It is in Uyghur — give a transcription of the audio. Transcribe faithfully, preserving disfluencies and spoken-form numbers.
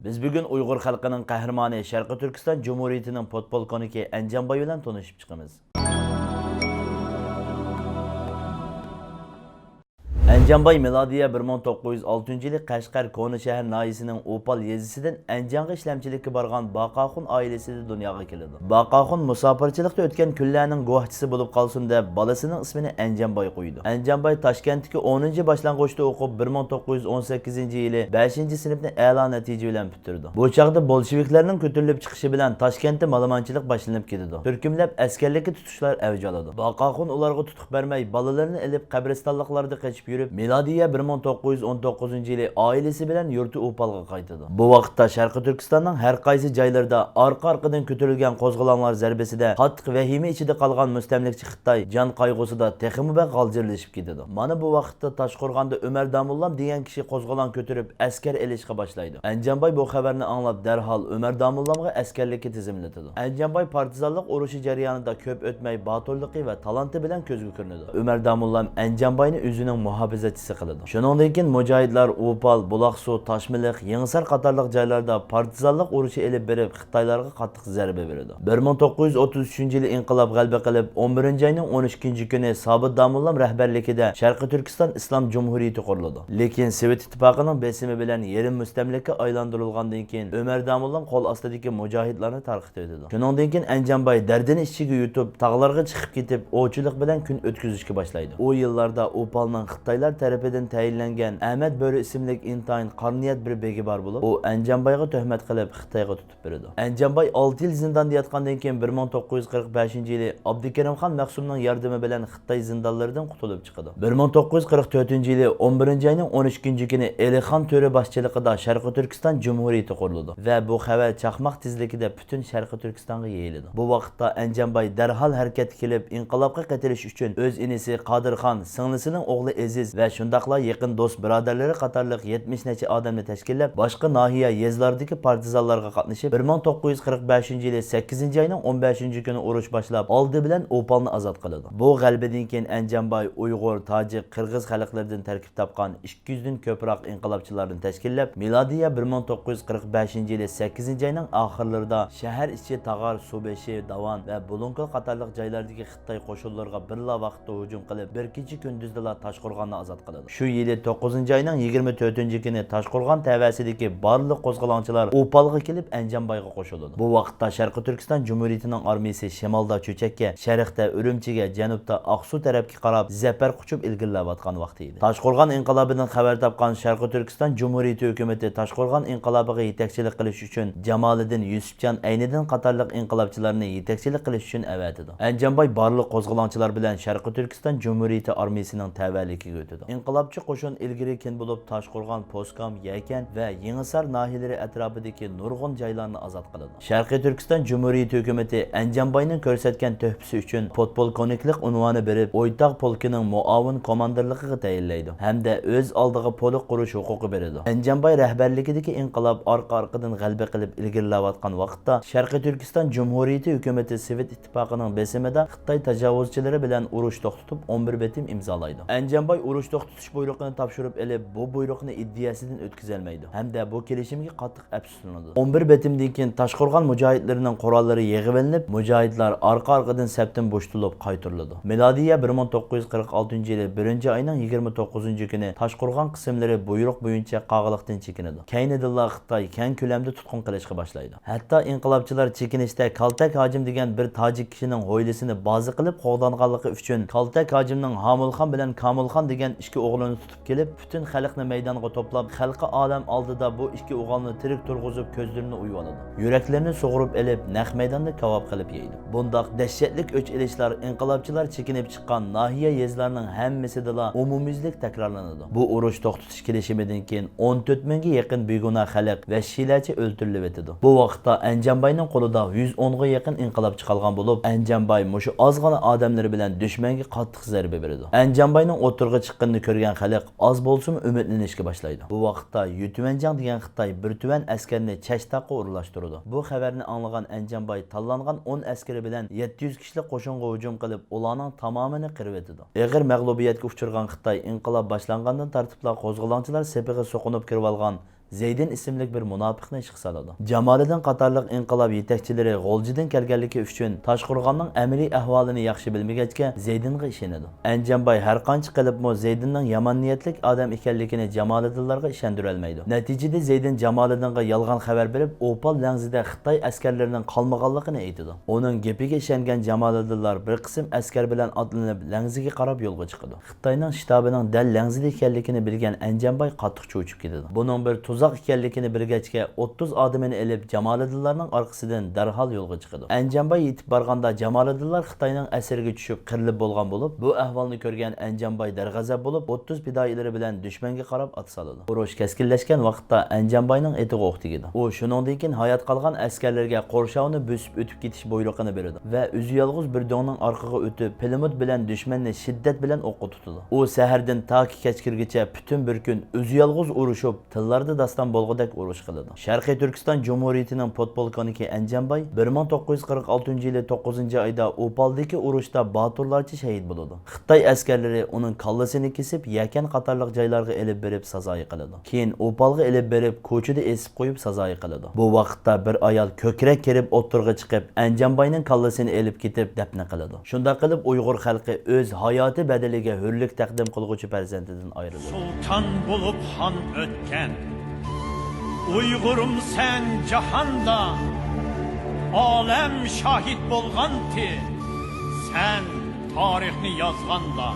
بىز بۈگۈن ئۇيغۇر خەلقىنىڭ قەھرىمانى، شەرقىي تۈركىستان جۇمھۇرىيىتىنىڭ پودپولكوۋنىكى ئەنجانباي بىلەن تونۇشۇپ چىقىمىز. ئەنجانباي مىلادىيە بىر مىڭ توققۇز يۈز ئالتىنچى يىلى قەشقەر كونا شەھەر ناھىيەسىنىڭ ئوپال يېزىسىدىن ئەنجانغا ئىشلەمچىلىككە بارغان باقاخۇن ئائىلىسىدە دۇنياغا كېلىدۇ. باقاخۇن مۇساپىرچىلىقتا ئۆتكەن كۈنلەرنىڭ گۇۋاھچىسى بولۇپ قالسۇن دەپ، بالىسىنىڭ ئىسمىنى ئەنجانباي قويىدۇ. ئەنجانباي تاشكەنتتىكى ئونىنچى باشلانغۇچتا ئوقۇپ، بىر مىڭ توققۇز يۈز ئون سەككىزىنچى يىلى بەشىنچى سىنىپنى ئەلا نەتىجە بىلەن پۈتتۈرىدۇ. بۇ چاغدا بولشېۋىكلارنىڭ كۆتۈرۈلۈپ چىقىشى بىلەن تاشكەنتتە مالىمانچىلىق باشلىنىپ كېتىدۇ. تۈركۈملەپ ئەسكەرلىككە تۇتۇشلار ئەۋج ئالىدۇ. باقاخۇن ئۇلارغا تۇتۇق بەرمەي، بالىلىرىنى ئېلىپ قەبرىستانلىقلاردا قېچىپ يۈرۈپ، مىلادىيە بىر مىڭ توققۇز يۈز ئون توققۇزىنچى يىلى ئائىلىسى بىلەن يۇرتى ئوپالغا قايتىدۇ. بۇ ۋاقىتتا شەرقىي تۈركىستاننىڭ ھەر قايسى جايلىرىدا ئارقا-ئارقىدىن كۆتۈرۈلگەن قوزغىلاڭلار زەربىسىدە قاتتىق ۋەھىمە ئىچىدە قالغان مۇستەملىكىچى خىتاي جان قايغۇسىدا تېخىمۇ بەك غالجىرلىشىپ كېتىدۇ. مانا بۇ ۋاقىتتا تاشقورغاندا ئۆمەر داموللام دېگەن كىشى قوزغىلاڭ كۆتۈرۈپ ئەسكەر ئېلىشقا باشلايدۇ. ئەنجانباي بۇ خەۋەرنى ئاڭلاپ، دەرھال ئۆمەر داموللامغا ئەسكەرلىككە تىزىملىتىدۇ. ئەنجانباي پارتىزانلىق ئۇرۇشى جەريانىدا كۆپ ئۆتمەي باتۇرلۇقى ۋە تالانتى بىلەن كۆزگە كۆرۈنىدۇ. ئۆمەر داموللام ئەنجانباينى ئۆزىنىڭ مۇھاپىزەتچىسى قىلىدۇ. شۇنىڭدىن كېيىن مۇجاھىدلار ئوپال، بۇلاقسۇ، تاشمىلىق، يېڭىسار قاتارلىق جايلاردا پارتىزانلىق ئۇرۇشى ئېلىپ بېرىپ، خىتايلارغا قاتتىق زەربە بېرىدۇ. بىر مىڭ توققۇز يۈز ئوتتۇز ئۈچىنچى يىلى ئىنقىلاب غەلىبە قىلىپ، ئون بىرىنچى ئاينىڭ ئون ئىككىنچى كۈنى سابىت داموللام رەھبەرلىكىدە شەرقىي تۈركىستان ئىسلام جۇمھۇرىيىتى قۇرۇلىدۇ. لېكىن سوۋېت ئىتتىپاقىنىڭ بېسىمى بىلەن يېرىم مۇستەملىكە ئايلاندۇرۇلغاندىن كېيىن، ئۆمەر داموللام قول ئاستىدىكى مۇجاھىدلارنى تارقىتىۋېتىدۇ. شۇنىڭدىن كېيىن ئەنجانباي دەردىنى ئىچىگە يۇتۇپ، تاغلارغا چىقىپ كېتىپ، ئوۋچىلىق بىلەن كۈن ئۆتكۈزۈشكە باشلايدۇ. ئۇ يىللاردا ئوپالنىڭ خىتايلار تەرىپىدىن تەيىنلەنگەن ئەمەت بۆرە ئىسىملىك ئىنتايىن قارا نىيەت بىر بېگى بار بولۇپ، ئۇ ئەنجانبايغا تۆھمەت قىلىپ، خىتايغا تۇتۇپ بېرىدۇ. ئەنجانباي ئالتە يىل زىنداندا ياتقاندىن كېيىن، بىر مىڭ توققۇز يۈز قىرىق بەشىنچى يىلى ئابدۇكېرىم خان مەخسۇمنىڭ ياردىمى بىلەن خىتاي زىندانلىرىدىن قۇتۇلۇپ چىقىدۇ. بىر مىڭ توققۇز يۈز قىرىق تۆتىنچى يىلى ئون بىرىنچى ئاينىڭ ئون ئىككىنچى كۈنى ئېلىخان تۆرە باشچىلىقىدا شەرقىي تۈركىستان جۇمھۇرىيىتى قۇرۇلىدۇ ۋە بۇ خەۋەر چاقماق تېزلىكىدە پۈتۈن شەرقىي تۈركىستانغا يېيىلىدۇ. بۇ ۋاقىتتا ئەنجانباي دەرھال ھەرىكەتكە كېلىپ، ئىنقىلابقا قېتىلىش ئۈچۈن ئۆز ئىنىسى قادىرخان، سىڭلىسىنىڭ ئوغلى ئەزىز ۋە شۇنداقلا يېقىن دوست بۇرادەرلىرى قاتارلىق يەتمىش نەچچە ئادەمنى تەشكىللەپ، باشقا ناھىيە، يېزىلاردىكى پارتىزانلارغا قاتنىشىپ، بىر مىڭ توققۇز يۈز قىرىق بەشىنچى يىلى سەككىزىنچى ئاينىڭ ئون بەشىنچى كۈنى ئۇرۇش باشلاپ، ئالدى بىلەن ئوپالنى ئازاد قىلىدۇ. بۇ غەلىبىدىن كېيىن ئەنجانباي ئۇيغۇر، تاجىك، قىرغىز خەلقلىرىدىن تەركىب تاپقان ئىككى يۈزدىن كۆپرەك ئىنقىلابچىلارنى تەشكىللەپ، مىلادىيە بىر مىڭ توققۇز يۈز قىرىق بەشىنچى يىلى سەككىزىنچى ئاينىڭ ئاخىرلىرىدا شەھەر ئىچى تاغار، سۇبېشى، داۋان ۋە بۇلۇڭكۆل قاتارلىق جايلاردىكى خىتاي قوشۇنلىرىغا بىرلا ۋاقىتتا ھۇجۇم قىلىپ، بىر كېچە كۈندۈزدىلا تاشقورغاننى ئازاد قىلىدۇ. شۇ يىلى توققۇزىنچى ئاينىڭ يىگىرمە تۆتىنچى كۈنى تاشقورغان تەۋەسىدىكى بارلىق قوزغىلاڭچىلار ئوپالغا كېلىپ، ئەنجانبايغا قوشۇلىدۇ. بۇ ۋاقىتتا شەرقىي تۈركىستان جۇمھۇرىيىتىنىڭ ئارمىيىسى شىمالدا چۆچەككە، شەرقتە ئۈرۈمچىگە، جەنۇبتا ئاقسۇ تەرەپكە قاراپ زەپەر قۇچۇپ ئىلگىرىلەۋاتقان ۋاقتى ئىدى. تاشقورغان ئىنقىلابىدىن خەۋەر تاپقان شەرقىي تۈركىستان جۇمھۇرىيىتى ھۆكۈمىتى تاشقورغان ئىنقىلابىغا يېتەكچىلىك قىلىش ئۈچۈن جامالىدىن يۈسۈپجان ئەينىدىن قاتارلىق ئىنقىلابچىلارنى يېتەكچىلىك قىلىش ئۈچۈن ئەۋەتىدۇ. ئەنجانباي بارلىق قوزغىلاڭچىلار بىلەن شەرقىي تۈركىستان جۇمھۇرىيىتى ئارمىيىسىنىڭ تەۋەلىكىگە ئۆتىدۇ. ئىنقىلابچى قوشۇن ئىلگىرى كېيىن بولۇپ تاشقورغان، پوسكام، يەكەن ۋە يېڭىسار ناھىيەلىرى ئەتراپىدىكى نۇرغۇن جايلارنى ئازاد قىلىدۇ. شەرقىي تۈركىستان جۇمھۇرىيىتى ھۆكۈمىتى ئەنجانباينىڭ كۆرسەتكەن تۆھپىسى ئۈچۈن پودپولكوۋنىكلىق ئۇنۋانى بېرىپ، ئويتاغ پولكىنىڭ مۇئاۋىن كوماندىرلىقىغا تەيىنلەيدۇ ھەمدە ئۆز ئالدىغا پولك قۇرۇش ھوقۇقى بېرىدۇ. ئەنجانباي رەھبەرلىكىدىكى ئىنقىلاب ئارقا-ئارقىدىن غەلىبە قىلىپ ئىلگىرىلەۋاتقان ۋاقىتتا، شەرقىي تۈركىستان جۇمھۇرىيىتى ھۆكۈمىتى سوۋېت ئىتتىپاقىنىڭ بېسىمىدا خىتاي تاجاۋۇزچىلىرى بىلەن ئۇرۇش توختىتىپ، ئون بىر بېتىم ئىمزالايدۇ. ئەنجانباي ئۇرۇش توختىتىش بۇيرۇقىنى تاپشۇرۇپ ئېلىپ، بۇ بۇيرۇقنى ئىدىيەسىدىن ئۆتكۈزەلمەيدۇ ھەمدە بۇ كېلىشىمگە قاتتىق ئەپسۇسلىنىدۇ. ئون بىر بېتىمدىن كېيىن تاشقورغان مۇجاھىدلىرىنىڭ قوراللىرى يىغىۋېلىنىپ، مۇجاھىدلار ئارقا-ئارقىدىن سەپتىن بوشىتىلىپ قايتۇرۇلىدۇ. مىلادىيە بىر مىڭ توققۇز يۈز قىرىق ئالتىنچى يىلى بىرىنچى ئاينىڭ يىگىرمە توققۇزىنچى كۈنى تاشقورغان قىسىملىرى بۇيرۇق بويىچە قاغىلىقتىن چېكىنىدۇ. كەينىدىنلا خىتاي كەڭ كۆلەمدە تۇتقۇن قىلىشقا باشلايدۇ. ھەتتا ئىنقىلابچىلار چېكىنىشتە كالتەك ھاجىم دېگەن بىر تاجىك كىشىنىڭ ھويلىسىنى بازا قىلىپ قوغدانغانلىقى ئۈچۈن، كالتەك ھاجىمنىڭ ھامۇلخان بىلەن كامۇلخان دېگەن ئىككى ئوغلىنى تۇتۇپ كېلىپ، پۈتۈن خەلقنى مەيدانغا توپلاپ، خەلقى ئالەم ئالدىدا بۇ ئىككى ئوغۇلنى تىرىك تۇرغۇزۇپ، كۆزلىرىنى ئويۇۋالىدۇ. يۈرەكلىرىنى سۇغۇرۇپ ئېلىپ، نەق مەيداندا كاۋاپ قىلىپ يەيدۇ. بۇنداق دەھشەتلىك ئۆچ ئېلىشلار ئىنقىلابچىلار چېكىنىپ چىققان ناھىيە، يېزىلارنىڭ ھەممىسىدىلا ئومۇميۈزلۈك تەكرارلىنىدۇ. بۇ ئۇرۇش توختىتىش كېلىشىمىدىن كېيىن ئون تۆت مىڭگە يېقىن بىگۇناھ خەلق ۋەھشىيلەرچە ئۆلتۈرۈلۈۋېتىدۇ. بۇ ۋاقىتتا ئەنجانباينىڭ قولىدا يۈز ئونغا يېقىن ئىنقىلابچى قالغان بولۇپ، ئەنجانباي مۇشۇ ئازغىنا ئادەملىرى بىلەن دۈشمەنگە قاتتىق زەربە بېرىدۇ. ئەنجانباينىڭ ئوتتۇرىغا چىققىنىنى كۆرگەن خەلق ئاز بولسىمۇ ئۈمىدلىنىشكە باشلايدۇ. بۇ ۋاقىتتا يۈتۈەنجاڭ دېگەن خىتاي بىر تۈەن ئەسكەرنى چەشتاققا ئورۇنلاشتۇرىدۇ. بۇ خەۋەرنى ئاڭلىغان ئەنجانباي تاللانغان ئون ئەسكىرى بىلەن يەتتە يۈز كىشىلىك قوشۇنغا ھۇجۇم قىلىپ، ئۇلارنىڭ تامامىنى قىرىۋېتىدۇ. ئېغىر مەغلۇبىيەتكە ئۇچرىغان خىتاي ئىنقىلاب باشلانغاندىن تارتىپلا قوزغىلاڭچىلار سېپىغا سوقۇنۇپ كىرىۋالغان زەيدىن ئىسىملىك بىر مۇناپىقنى ئىشقا سالىدۇ. جامالىدىن قاتارلىق ئىنقىلاب يېتەكچىلىرى غۇلجىدىن كەلگەنلىكى ئۈچۈن تاشقورغاننىڭ ئەمەلىي ئەھۋالىنى ياخشى بىلمىگەچكە زەيدىنغا ئىشىنىدۇ. ئەنجانباي ھەرقانچە قىلىپمۇ زەيدىننىڭ يامان نىيەتلىك ئادەم ئىكەنلىكىنى جامالىدىنلارغا ئىشەندۈرەلمەيدۇ. نەتىجىدە زەيدىن جامالىدىنغا يالغان خەۋەر بېرىپ، ئوپال لەڭزىدە خىتاي ئەسكەرلىرىنىڭ قالمىغانلىقىنى ئېيتىدۇ. ئۇنىڭ گېپىگە ئىشەنگەن جامالىدىنلار بىر قىسىم ئەسكەر بىلەن ئاتلىنىپ لەڭزىگە قاراپ يولغا چىقىدۇ. خىتاينىڭ شتابىنىڭ دەل لەڭزىدە ئىكەنلىكىنى بىلگەن ئەنجانباي قاتتىق چۆچۈپ كېتىدۇ. بۇنىڭ بىر تۇزاق ئىكەنلىكىنى بىلگەچكە، ئوتتۇز ئادىمىنى ئېلىپ، جامالىدىنلارنىڭ ئارقىسىدىن دەرھال يولغا چىقىدۇ. ئەنجانباي يېتىپ بارغاندا، جامالىدىنلار خىتاينىڭ ئەسىرىگە چۈشۈپ، قىرىلىپ بولغان بولۇپ، بۇ ئەھۋالنى كۆرگەن ئەنجانباي دەرغەزەپ بولۇپ، ئوتتۇز پىدائىيلىرى بىلەن دۈشمەنگە قاراپ ئات سالىدۇ. ئۇرۇش كەسكىنلەشكەن ۋاقىتتا ئەنجانباينىڭ ئېتىغا ئوق تېگىدۇ. ئۇ شۇنىڭدىن كېيىن ھايات قالغان ئەسكەرلەرگە قورشاۋنى بۆسۈپ ئۆتۈپ كېتىش بۇيرۇقىنى بېرىدۇ ۋە ئۆزى يالغۇز بىر دۆڭنىڭ ئارقىغا ئۆتۈپ، پىلىمۇت بىلەن دۈشمەننى شىددەت بىلەن ئوققا تۇتىدۇ. ئۇ سەھەردىن تاكى كەچ كىرگىچە پۈتۈن بىر كۈن ئۆزى يالغۇز ئۇرۇشۇپ، تىللاردا داستان بولغۇدەك ئۇرۇش قىلىدۇ. شەرقىي تۈركىستان جۇمھۇرىيىتىنىڭ پودپولكوۋنىكى ئەنجانباي بىر مىڭ توققۇز يۈز قىرىق ئالتىنچى يىلى توققۇزىنچى ئايدا ئوپالدىكى ئۇرۇشتا باتۇرلارچە شەھىت بولىدۇ. خىتاي ئەسكەرلىرى ئۇنىڭ كاللىسىنى كېسىپ، يەكەن قاتارلىق جايلارغا ئېلىپ بېرىپ سازايى قىلىدۇ. كېيىن ئوپالغا ئېلىپ بېرىپ، كوچىدا ئېسىپ قويۇپ سازايى قىلىدۇ. بۇ ۋاقىتتا بىر ئايال كۆكرەك كېرىپ ئوتتۇرىغا چىقىپ، ئەنجانباينىڭ كاللىسىنى ئېلىپ كېتىپ دەپنە قىلىدۇ. شۇنداق قىلىپ ئۇيغۇر خەلقى ئۆز ھاياتى بەدىلىگە ھۆرلۈك تەقدىم قىلغۇچى پەرزەنتىدىن ئايرىلىدۇ. سۇلتان بولۇپ خان ئۆتكەن، ئۇيغۇرۇم سەن جاھاندا، ئالەم شاھىت بولغانتى، سەن تارىخنى يازغاندا.